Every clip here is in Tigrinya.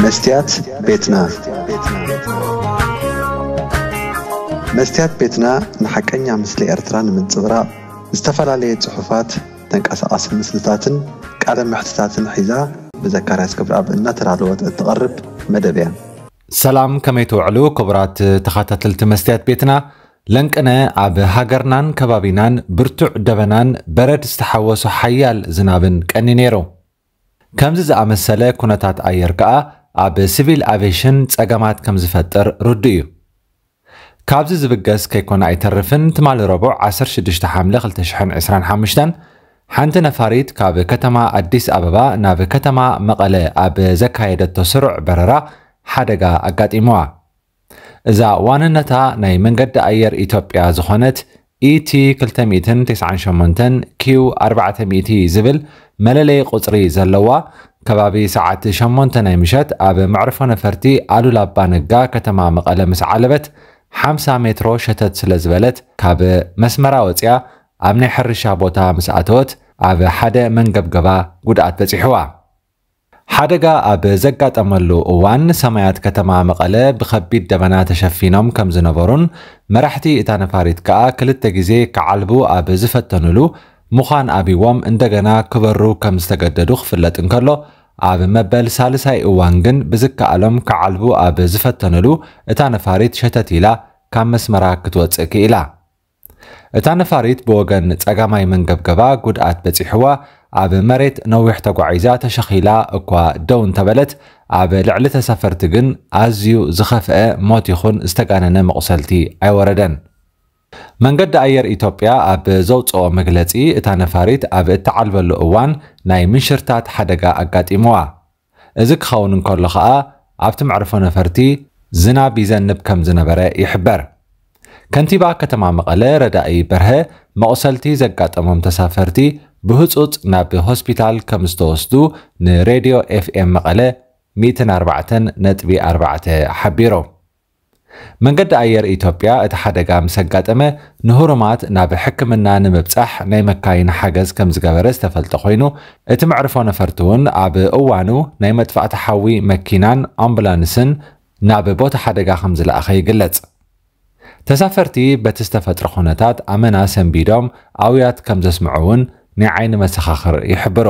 መስትያት ቤትና። መስትያት ቤትና ንሓቀኛ ምስሊ ኤርትራ ንምንጽብራቕ ዝተፈላለየ ጽሑፋት፣ ተንቀሳቓሲ ምስልታትን ቃለ መሕትታትን ሒዛ ብዘካርያስ ክብረኣብ እናተዳለወት እትቐርብ መደብ እያ። ሰላም፣ ከመይ ትውዕሉ ክቡራት ተኸታተልቲ መስትያት ቤትና? ለንቅነ ኣብ ሃገርናን ከባቢናን ብርቱዕ ደበናን በረድ ዝተሓወሶ ሓያል ዝናብን ቀኒ ነይሩ። ከምዚ ዝኣመሰለ ኩነታት ኣየር ከኣ ኣብ ሲቪል ኣቪሽን ጸገማት ከም ዝፈጥር ርዱእ እዩ። ካብዚ ዝብገስ ከይኮነ ኣይተርፍን፣ ትማሊ ረቡዕ ዓሰርተ ሽዱሽተ ሓምለ ክልተ ሽሕን ዕስራን ሓሙሽተን ሓንቲ ነፋሪት ካብ ከተማ ኣዲስ ኣበባ ናብ ከተማ መቐለ ኣብ ዘካየደቶ ስሩዕ በረራ ሓደጋ ኣጋጢምዋ። እዛ ዋንነታ ናይ መንገዲ ኣየር ኢትዮጵያ ዝኾነት ኢቲ ክልተ ሚእትን ተስዓን ሸሞንተን ኪው ኣርባዕተ ሚእቲ ዝብል መለለዪ ቁጽሪ ዘለዋ፣ ከባቢ ሰዓት ሸሞንተ ናይ ምሸት ኣብ መዕርፎ ነፈርቲ ኣሉላ ኣባ ነጋ ከተማ መቐለ ምስ ዓለበት፣ ሓምሳ ሜትሮ ሸተት ስለ ዝበለት፣ ካብ መስመራ ወጺኣ ኣብ ናይ ሕርሻ ቦታ ምስ ኣተወት፣ ኣብ ሓደ መንገብገባ ጉድኣት በጺሕዋ። ሓደጋ ኣብ ዘጋጠመሉ እዋን፣ ሰማያት ከተማ መቐለ ብኸቢድ ደበና ተሸፊኖም ከም ዝነበሩን፣ መራሕቲ እታ ነፋሪት ከኣ ክልተ ግዜ ክዓልቡ ኣብ ዝፈተኑሉ፣ ምዃን ኣብይዎም እንደገና ክበሩ ከም ዝተገደዱ ክፍለጥ እንከሎ፣ ኣብ መበል ሳልሳይ እዋን ግን ብዝከኣሎም ክዓልቡ ኣብ ዝፈተኑሉ፣ እታ ነፋሪት ሸተት ኢላ ካብ መስመራ ክትወጽእ ክኢላ። እታ ነፋሪት ብወገን ጸጋማይ መንገብገባ ጉድኣት በጺሕዋ፣ ኣብ መሬት ነዊሕ ተጓዒዛ ተሸኺላ እኳ ደው እንተበለት፣ ኣብ ልዕሊ ተሳፈርቲ ግን ኣዝዩ ዝኸፍአ ሞት ይኹን ዝተጋነነ መቑሰልቲ ኣይወረደን። መንገዲ ኣየር ኢትዮጵያ ኣብ ዘውጽኦ መግለጺ፣ እታ ነፋሪት ኣብ እትዓልበሉ እዋን ናይ ምንሽርታት ሓደጋ ኣጋጢምዋ። እዚ ክኸውን እንከሎ ኸኣ፣ ኣብቲ መዕርፎ ነፈርቲ ዝናብ ይዘንብ ከም ዝነበረ ይሕበር። ከንቲባ ከተማ መቐለ ረዳኢ በርሀ፣ መቑሰልቲ ዘጋጠሞም ተሳፈርቲ ብህጹጽ ናብ ሆስፒታል ከም ዝተወስዱ ንሬድዮ ኤፍኤም መቐለ ሚእትን ኣርባዕተን ነጥቢ ኣርባዕተ ሓቢሩ። መንገዲ ኣየር ኢትዮጵያ እቲ ሓደጋ ምስ ኣጋጠመ፣ ንህሩማት ናብ ሕክምና ንምብጻሕ ናይ መካይን ሓገዝ ከም ዝገበረ ዝተፈልጠ ኮይኑ፣ እቲ መዕርፎ ነፈርቲ እውን ኣብ እዋኑ ናይ መጥፋእቲ ሓዊ መኪናን ኣምቡላንስን ናብ ቦታ ሓደጋ ከም ዝለኣኸ ይግለጽ። ተሳፈርቲ በቲ ዝተፈጥረ ኩነታት ኣመና ሰንቢዶም ኣውያት ከም ዘስምዑ እውን ናይ ዓይኒ መሰኻኽር ይሕብሩ።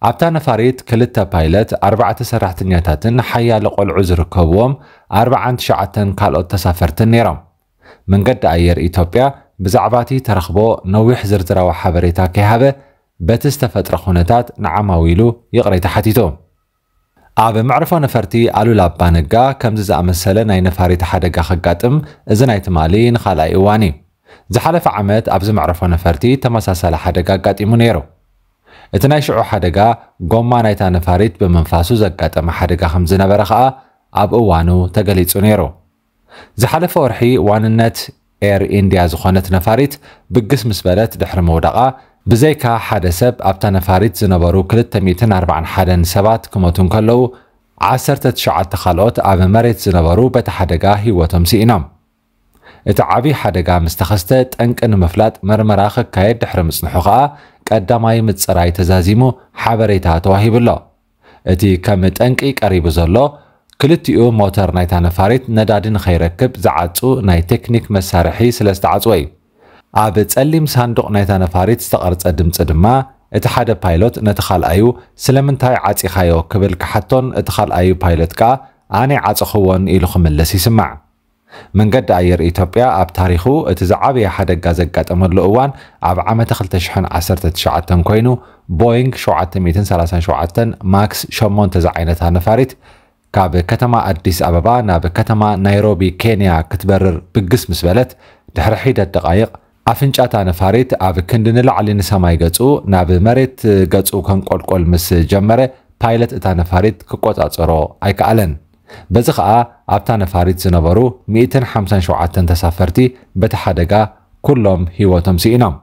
ኣብታ ነፋሪት ክልተ ፓይለት፣ ኣርባዕተ ሰራሕተኛታትን ሓያሎ ቆልዑ ዝርከብዎም ኣርባዓን ትሽዓተን ካልኦት ተሳፈርትን ነይሮም። መንገዲ ኣየር ኢትዮጵያ ብዛዕባ እቲ ተረኽቦ ነዊሕ ዝርዝራዊ ሓበሬታ ከይሃበ፣ በቲ ዝተፈጥረ ኩነታት ንዓማዊሉ ይቕሬታ ሓቲቱ። ኣብ መዕርፎ ነፈርቲ ኣሉላ ኣባ ነጋ ከምዚ ዝኣመሰለ ናይ ነፋሪት ሓደጋ ከጋጥም እዚ ናይ ትማሊ ንኻልኣይ እዋን እዩ። ዝሓለፈ ዓመት ኣብዚ መዕርፎ ነፈርቲ ተመሳሳሊ ሓደጋ ኣጋጢሙ ነይሩ። እቲ ናይ ሽዑ ሓደጋ ጎማ ናይታ ነፋሪት ብምንፋሱ ዘጋጠመ ሓደጋ ከም ዝነበረ ኸኣ ኣብ እዋኑ ተገሊጹ ነይሩ። ዝሓለፈ ወርሒ ዋንነት ኤር ኢንድያ ዝኾነት ነፋሪት ብግስ ምስ በለት ድሕሪ ምውዳቓ፣ ብዘይካ ሓደ ሰብ ኣብታ ነፋሪት ዝነበሩ ክልተ ሚእትን ኣርባዓን ሓደን ሰባት ክሞቱ እንከለዉ፣ ዓሰርተ ትሽዓተ ካልኦት ኣብ መሬት ዝነበሩ በቲ ሓደጋ ህይወቶም ስኢኖም። እቲ ዓቢ ሓደጋ ምስ ተኸስተ፣ ጠንቂ ንምፍላጥ መርመራ ክካየድ ድሕሪ ምጽንሑ ኸኣ፣ ቀዳማይ ምጽራይ ተዛዚሙ ሓበሬታ ተዋሂቡ ኣሎ። እቲ ከም ጠንቂ ቀሪቡ ዘሎ፣ ክልቲኡ ሞተር ናይታ ነፋሪት ነዳዲ ንኸይረክብ ዝዓጹ ናይ ቴክኒክ መሳርሒ ስለ ዝተዓጽወ እዩ። ኣብ ጸሊም ሳንዱቕ ናይታ ነፋሪት ዝተቐርጸ ድምጺ ድማ፣ እቲ ሓደ ፓይሎት ነቲ ካልኣዩ፣ "ስለምንታይ ዓጺኻዮ?" ክብል ክሓቶን፣ እቲ ካልኣዩ ፓይሎት ከኣ፣ "ኣነ ዓጸኽዎን" ኢሉ ክምልስ ይስማዕ። መንገዲ ኣየር ኢትዮጵያ ኣብ ታሪኹ እቲ ዝዓበየ ሓደጋ ዘጋጠመሉ እዋን ኣብ ዓመተ ክልተ ሽሕን ዓሰርተ ትሽዓተን ኮይኑ፣ ቦይንግ ሸውዓተ ሚእትን ሰላሳን ሸውዓተን ማክስ ሸሞንተ ዝዓይነታ ነፋሪት ካብ ከተማ ኣዲስ ኣበባ ናብ ከተማ ናይሮቢ ኬንያ ክትበርር ብግስ ምስ በለት፣ ድሕሪ ሒደት ደቓይቕ ኣፍንጫ እታ ነፋሪት ኣብ ክንዲ ንላዕሊ ንሰማይ ገጹ ናብ መሬት ገጹ ከንቆልቆል ምስ ጀመረ፣ ፓይለት እታ ነፋሪት ክቆጻጸሮ ኣይከኣለን። በዚ ኸኣ ኣብታ ነፋሪት ዝነበሩ ሚእትን ሓምሳን ሸውዓተን ተሳፈርቲ በቲ ሓደጋ ኩሎም ህይወቶም ስኢኖም።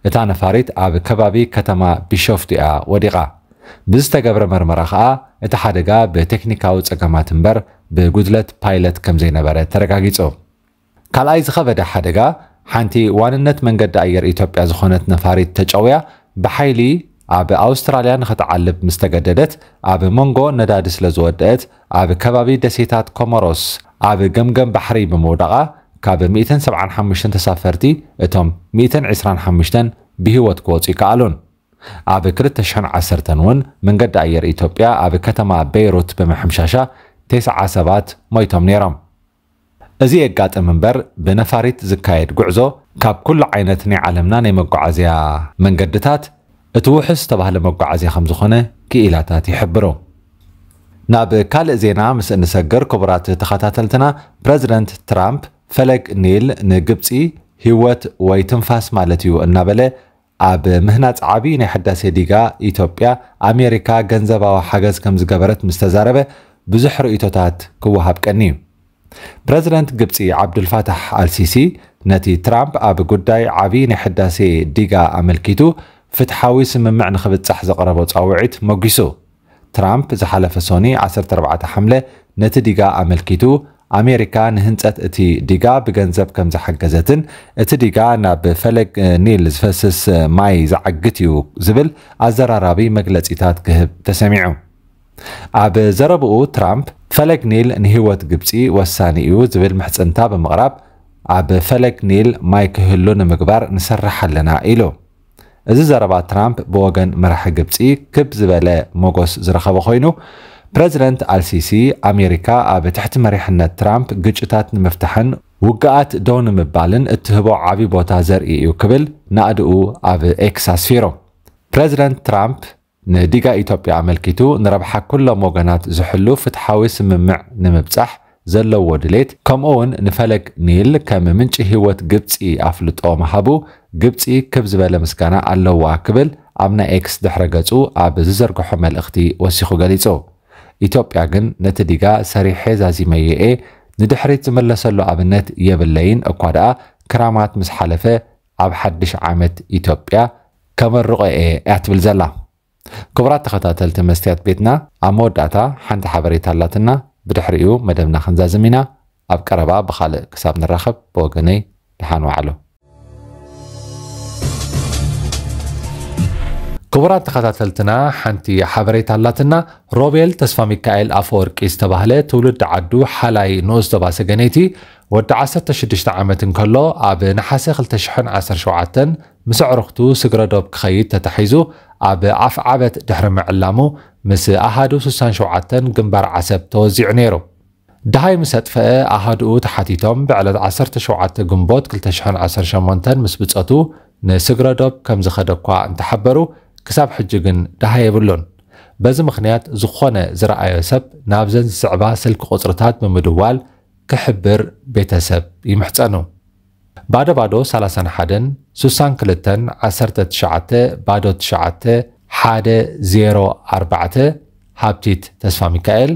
እታ ነፋሪት ኣብ ከባቢ ከተማ ቢሾፍቱ እያ ወዲቓ። ብዝተገብረ መርመራ ኸኣ እቲ ሓደጋ ብቴክኒካዊ ጸገማት እምበር ብጉድለት ፓይለት ከም ዘይነበረ ተረጋጊጹ። ካልኣይ ዝኸበደ ሓደጋ፣ ሓንቲ ዋንነት መንገዲ ኣየር ኢትዮጵያ ዝኾነት ነፋሪት ተጨውያ ብሓይሊ ኣብ ኣውስትራልያ ንኽትዓልብ ምስ ተገደደት፣ ኣብ መንጎ ነዳዲ ስለ ዝወደአት፣ ኣብ ከባቢ ደሴታት ኮሞሮስ ኣብ ገምገም ባሕሪ ብምውዳቓ፣ ካብ ሚእትን ሰብዓን ሓሙሽተን ተሳፈርቲ እቶም ሚእትን ዕስራን ሓሙሽተን ብህይወት ክወጹ ይከኣሉን። ኣብ ክልተ ሽሕን ዓሰርተን እውን መንገዲ ኣየር ኢትዮጵያ ኣብ ከተማ ቤይሩት ብምሕምሻሻ ተስዓ ሰባት ሞይቶም ነይሮም። እዚ የጋጥም እምበር፣ ብነፋሪት ዝካየድ ጉዕዞ ካብ ኩሉ ዓይነት ናይ ዓለምና ናይ መጓዓዝያ መንገድታት እቲ ውሑስ ዝተባህለ መጓዓዝያ ከም ዝኾነ ክኢላታት ይሕብሩ። ናብ ካልእ ዜና ምስ እንሰግር፣ ክቡራት ተኸታተልትና፣ ፕረዚደንት ትራምፕ ፈለግ ኒል ንግብጺ ህይወት ወይ ትንፋስ ማለት እዩ እናበለ፣ ኣብ ምህናጽ ዓቢ ናይ ሕዳሴ ዲጋ ኢትዮጵያ ኣሜሪካ ገንዘባዊ ሓገዝ ከም ዝገበረት ምስ ተዛረበ፣ ብዙሕ ርእይቶታት ክወሃብ ቀንዩ። ፕረዚደንት ግብጺ ዓብዱልፋታሕ ኣልሲሲ ነቲ ትራምፕ ኣብ ጉዳይ ዓቢ ናይ ሕዳሴ ዲጋ ኣመልኪቱ ፍትሓዊ ስምምዕ ንኽብጻሕ ዘቕረቦ ጻውዒት መጒሱ። ትራምፕ ዝሓለፈ ሶኒ ዓሰርተ ኣርባዕተ ሓምለ ነቲ ዲጋ ኣመልኪቱ፣ ኣሜሪካ ንህንጸት እቲ ዲጋ ብገንዘብ ከም ዝሓገዘትን፣ እቲ ዲጋ ናብ ፈለግ ኒል ዝፈስስ ማይ ዝዓግት እዩ ዝብል ኣዘራራቢ መግለጺታት ክህብ ተሰሚዑ። ኣብ ዘረብኡ፣ ትራምፕ ፈለግ ኒል ንህይወት ግብጺ ወሳኒ እዩ ዝብል ምሕጽንታ ብምቕራብ፣ ኣብ ፈለግ ኒል ማይ ክህሉ ንምግባር ንሰርሕ ኣለና ኢሉ። እዚ ዘረባ ትራምፕ ብወገን መራሒ ግብጺ ክብ ዝበለ ሞጎስ ዝረኸበ ኮይኑ፣ ፕረዚደንት ኣልሲሲ፣ ኣሜሪካ ኣብ ትሕቲ መሪሕነት ትራምፕ ግጭታት ንምፍታሕን ውግኣት ደው ንምባልን እትህቦ ዓቢ ቦታ ዘርኢ እዩ ክብል ናእድኡ ኣብ ኤክስ ኣስፊሩ። ፕረዚደንት ትራምፕ ንዲጋ ኢትዮጵያ ኣመልኪቱ፣ ንረብሓ ኩሎም ወገናት ዝሕሉ ፍትሓዊ ስምምዕ ንምብጻሕ ዘለዎ ድሌት፣ ከምኡ እውን ንፈለግ ኒል ከም ምንጪ ህይወት ግብጺ ኣፍልጦ ምሃቡ፣ ግብጺ ክብ ዝበለ ምስጋና ኣለዋ ክብል ኣብ ናይ ኤክስ ድሕረ ገጹ ኣብ ዝዘርግሖ መልእኽቲ ወሲኹ ገሊጹ። ኢትዮጵያ ግን ነቲ ዲጋ ሰሪሐ ዛዚመዮ እየ፣ ንድሕሪት ዝምለሰሉ ኣብነት የብለይን፣ እኳ ደኣ ክራማት ምስ ሓለፈ ኣብ ሓድሽ ዓመት ኢትዮጵያ ከመርቆ እየ እያ ትብል ዘላ። ክቡራት ተኸታተልቲ መስትያት ቤትና፣ ኣብ መወዳእታ ሓንቲ ሓበሬታ ኣላትና፣ ብድሕሪኡ መደብና ክንዛዝም ኢና። ኣብ ቀረባ ብኻልእ ክሳብ ንራኸብ፣ ብወገነይ ደሓን ዋዕሉ። ክቡራት ተኸታተልትና፣ ሓንቲ ሓበሬታ ኣላትና። ሮቤል ተስፋ ሚካኤል ኣፈወርቂ ዝተባህለ ትውልዲ ዓዱ ሓላይ ንኡስ ዞባ ሰገነይቲ ወዲ ዓሰርተ ሽዱሽተ ዓመት እንከሎ፣ ኣብ ነሓሰ ክልተ ሽሕን ዓሰርተ ሸውዓተን ምስ ኣዕሩኽቱ ስግረ ዶብ ክኸይድ ተታሒዙ ኣብ ኣፍዓበት ድሕሪ ምዕላሙ፣ ምስ ኣሃዱ ስሳን ሸውዓተን ግንባር ዓሰብ ተወዚዑ ነይሩ። ደሃይ ምስ ኣጥፈአ ኣሃዱኡ ተሓቲቶም፣ ብዕለት ዓሰርተ ሸውዓተ ግንቦት ክልተ ሽሕን ዓሰርተ ሸሞንተን ምስ ብጸቱ ንስግረ ዶብ ከም ዝኸደ እኳ እንተሓበሩ፣ ክሳብ ሕጂ ግን ደሃይ የብሉን። በዚ ምኽንያት፣ ዝኾነ ዝረኣዮ ሰብ ናብዘን ዝስዕባ ስልኪ ቁጽርታት ብምድዋል ክሕብር ቤተሰብ ይምሕጸኑ። ባዶ ባዶ ሰላሳን ሓደን ስሳን ክልተን ዓሰርተ ትሽዓተ ባዶ ትሽዓተ ሓደ ዜሮ ኣርባዕተ፣ ሃብቲት ተስፋ ሚካኤል።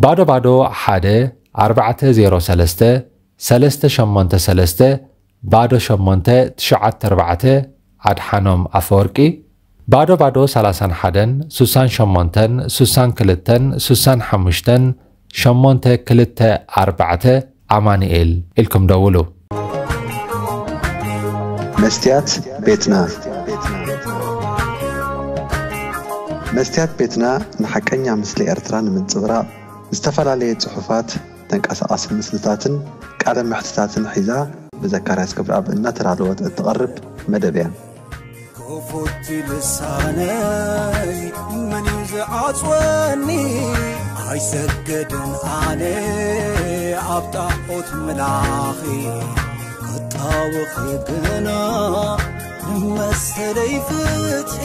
ባዶ ባዶ ሓደ ኣርባዕተ ዜሮ ሰለስተ ሰለስተ ሸሞንተ ሰለስተ ባዶ ሸሞንተ ትሽዓተ ኣርባዕተ፣ ኣድሓኖም ኣፈወርቂ። ባዶ ባዶ ሰላሳን ሓደን ስሳን ሸሞንተን ስሳን ክልተን ስሳን ሓሙሽተን ሸሞንተ ክልተ ኣርባዕተ፣ ኣማኑኤል ኢልኩም ደውሉ። መስትያት ቤትና። መስትያት ቤትና ንሓቀኛ ምስሊ ኤርትራ ንምንጽብራቕ ዝተፈላለየ ጽሑፋት፣ ተንቀሳቓሲ ምስልታትን ቃለ መሕትታትን ሒዛ ብዘካርያስ ገብረኣብ እናተዳለወት እትቐርብ መደብ እያ። ክፉት ልሳነይ መን እዩ ዝዓጽወኒ? ኣይሰግድን ኣነ ኣብ ጣዖት ምላኺ፣ ክጣወኺ ግና ንመሰለይ ፍትሒ።